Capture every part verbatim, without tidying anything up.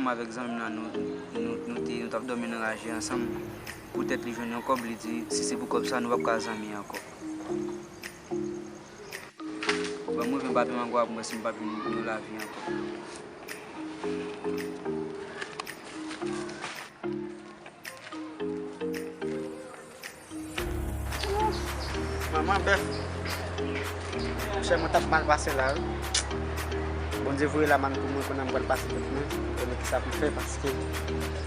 Avèk zanmi m nan, nou, nou, nou te, nou t ap dòmi nan raje ansanm. Poutèt li jwenn yon kòb, li di, si se pou kòb sa, nou p ap ka zanmi ankò. Ban m rive, m pa vin ankò, ap mwen si m pa vin yon lavi ankò. Manman bèf. Monchè, mwen t ap mal pase la, wi. Bondye voye lamann pou mwen, kounye a m pral pase tout mwen. Konnen kisa pou m fè, paske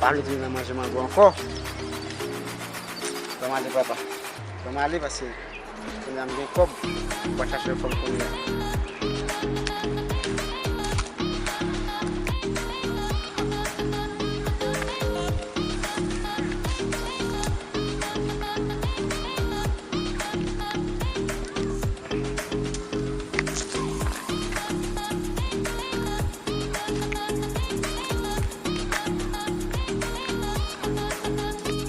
pa vle tounen nan manje mango ankò. Ban m ale, papa. Ban m ale, paske kounye a m gen kòb. M pral chache yon fanm kounye a.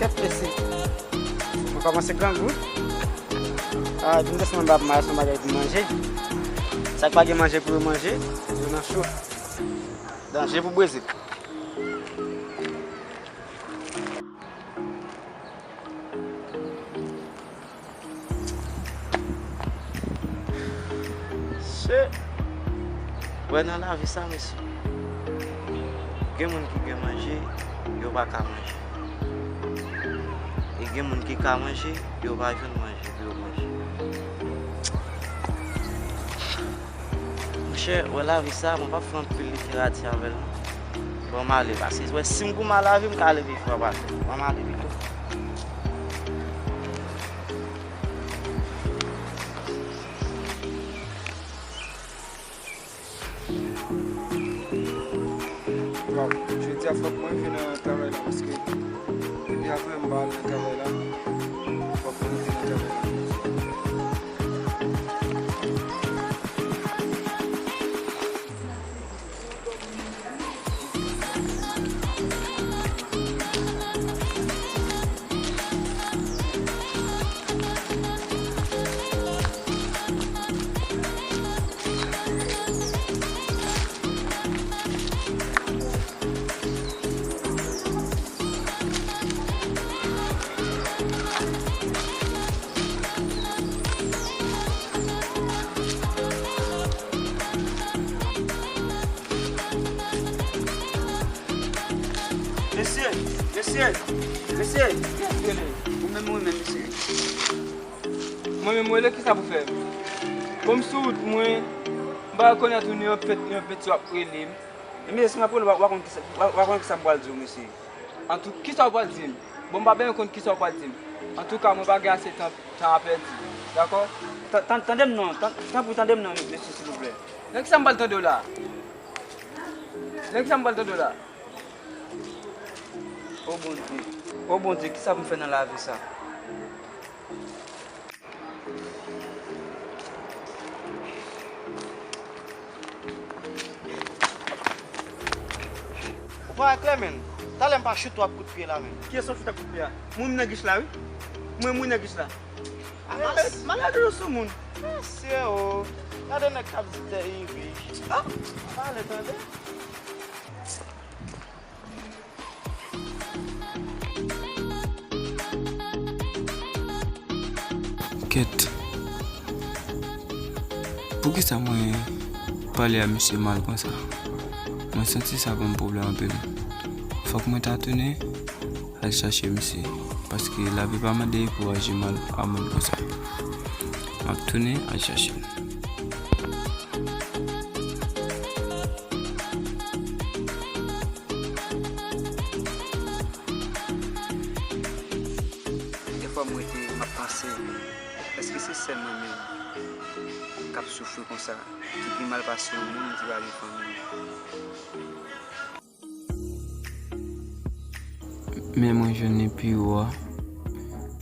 Kèt mesye. Mwen kòmanse grangou. Ah, epi m te sanble ap mache yon bagay pou manje. Sa k pa gen manje pou yo manje, yo nan cho. Danje pou Brezil. Shit. Wè nan lavi sa, mesye. Gen moun ki gen manje, yo pa ka manje. E gen moun ki ka manje, yo pa jwenn manje pou yo manje. Monchè, wè lavi sa, mwen p ap fè anpil literati avè l non. Ban m ale, paske wè si m goumen a lavi, m ka ale pi fò pase. Ban m ale pito. Waw, jodi a fòk mwen rive nan travay la, paske depi apre m pa al nan travay la, fòk mwen rive nan travay la. Mesye, mesye, mesye, kiyès ki rele? Ou menm, ou menm, mesye. Mwen menm, rele kisa pou fè? Bon, m sou wout mwen, m pa rekonèt ou, ni yon pèt, ni yon pèt w ap rele m. Mesye, si m ap rele w, w a konn kisa, w a, w a konn kisa m pral di w, mesye. Antou, kisa w pral di m? Bon, m pa bezwen konn kisa w pral di m. Antouka, mwen pa gen ase tan, tan a pèdi. Dakò? Tan, tan, tande m non, tan, tanpri tande m non, mesye, silvouplè. Nan kisa m pral tande w la? Nan kisa m pral tande w la? O Bondye, o Bondye, kisa pou m fè nan lavi sa? Ou pa wè klè, menn? Talè m pa choute w ak kout pye la, menn. Kiyès w ap choute ak kout pye a? Mwen menm nan gich la, wi. Mwen, mwen nan gich la. Malad, malad ou sou moun. Mesye o. Gade nèg k ap di tè iri. Ah, pale tande. Kèt. Poukisa mwen pale a misye mal konsa? Mwen santi sa ban m pwoblèm anpil. Fòk mwen ta tounen al chache misye, paske lavi pa mande pou w aji mal a moun konsa. M ap tounen al chache l. Dèfwa m rete, m ap panse, èske se sèl mwen menm k ap soufri konsa, ki pi mal pase yon moun ki pa gen fanmi? Men mwen jwenn li pi wo a.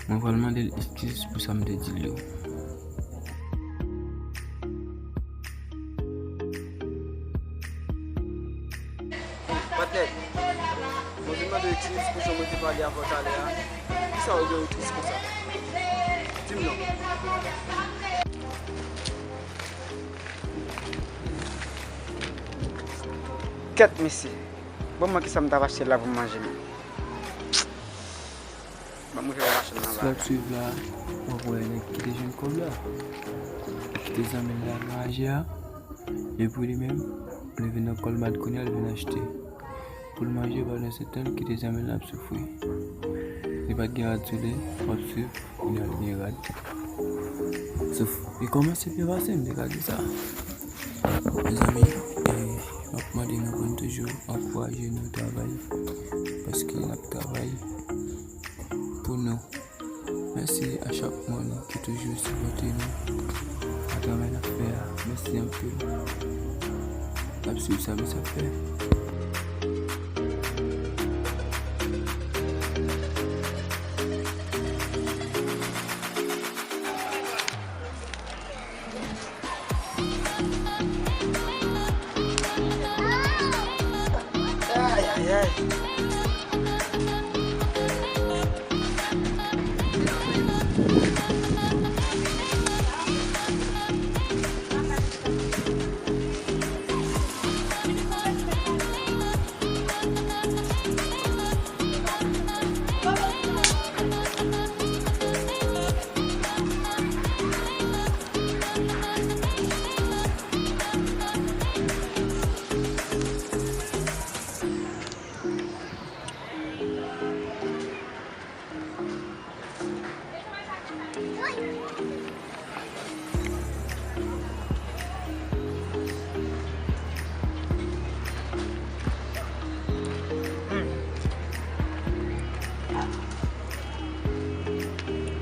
Mwen pral mande l eskiz pou sa m te di l yo. Patnè, mwen vin mande w eskiz pou jan mwen te pale avè w talè a. Poukisa w gen w tris konsa? Di m non. Kèt mesye. Bon, mwen, kisa m t ap achte la pou m manje menm? Ban m rive machin nan. Si w ap swiv la, w ap wè nèg ki te jwenn kòb la. Li kite zanmi l la nan aje a. Epi li menm, li vin nan Colmart kounye a, li vin achte. Pou l manje, pandan se tan, li kite zanmi l la ap soufri. Li pa t gen rad sou li, w ap swiv, kounye a l gen rad. Sof, li kòmanse byen pase, m te ka di sa. Mezanmi, eh, m ap mande nou pou n toujou ankouraje nou travay, paske n ap travay pou nou. Mèsi a chak moun ki toujou sipòte nou atravè n ap fè a. Mèsi anpil. N ap swiv sa misye ap fè. Ay, ay, ay.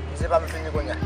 Mizè pa m fini kounye a.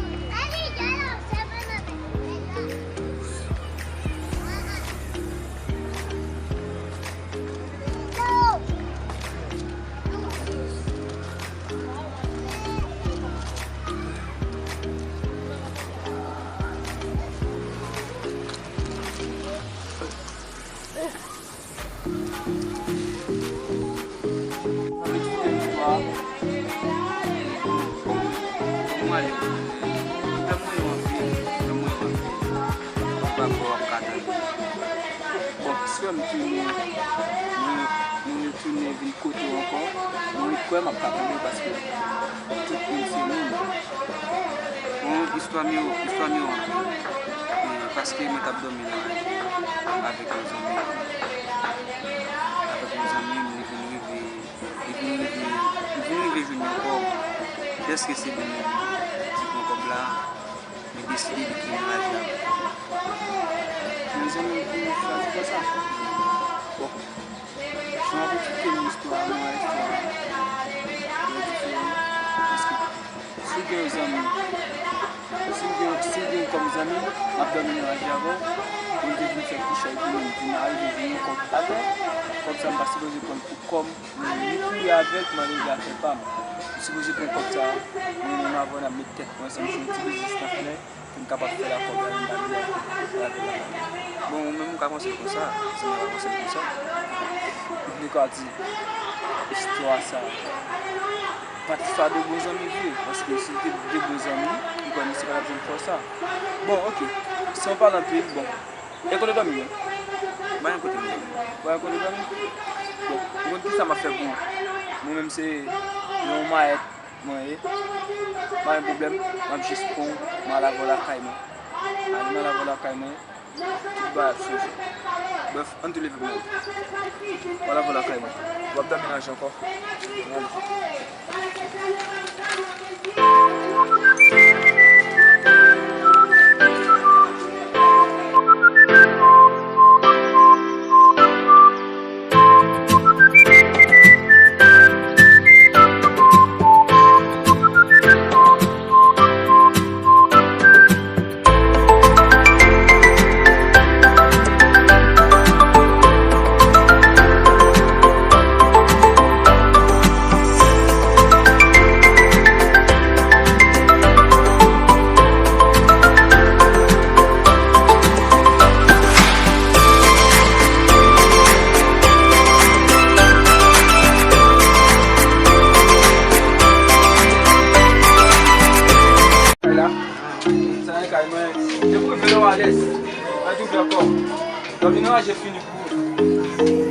Bon, frè m, ke nou, nou, nou retounen vin kote w ankò, mwen kwè m ap ka tann ou paske tout moun se moun. Bon, istwa m yo, istwa m yo anpil. E, paske mwen t ap dòmi nan avèk yon zanmi. Avèk yon zanmi m, li vin rive, li vin rive, li vin rive jwenn yon kòb. Dèske se li menm ki pran kòb la, li deside li kite menaj la. Mezanmi, pou chwazi konsa. Bon, jan w ap eksplike nou istwa a, nou wè istwa a diferan. Paske si w gen yon zanmi, si w gen, si w gen kòm zanmi, m ap dòmi nan lari avè w, pou m te vin fè kouch ak ou, m vin arive jwenn yon kòb atè, kòb sa m pa sipoze pran l pou kòm, men li kouri avè l pou m al regle afè pa m. M sipoze pran kòb sa, mwen menm avè w n ap met tèt nou ansanm, se yon ti biznis n ap fè. Pou n kapab fè lakòb la, nou pa vle lakòb la. Bon, ou menm ou ka panse l konsa, si mwen pa panse l konsa. Li ka di, istwa sa pa t istwa de bon zanmi vre, paske si l te de bon zanmi, m kwè misye pa t ap janm fè w sa. Bon, oke, san pale anpil, bon, e kote w dòmi menm? M pa gen kote m dòmi. Ou pa gen kote w dòmi? Bon, ou konn kisa m ap fè pou ou? Mwen menm se yon mayèt mwen ye. Pa gen pwoblèm, m ap jis pran w, m al avè w lakay mwen. Ale, m al avè w lakay mwen, tout bagay ap chanje. Brèf, ann tou leve pou mwen. M al avè w lakay mwen. W ap dòmi nan aje ankò. Ann ale. Kay la, sa nan kay mwen. Depi w vle w alèz, mwen tou fè kò. Dòmi nan ranje fini pou ou.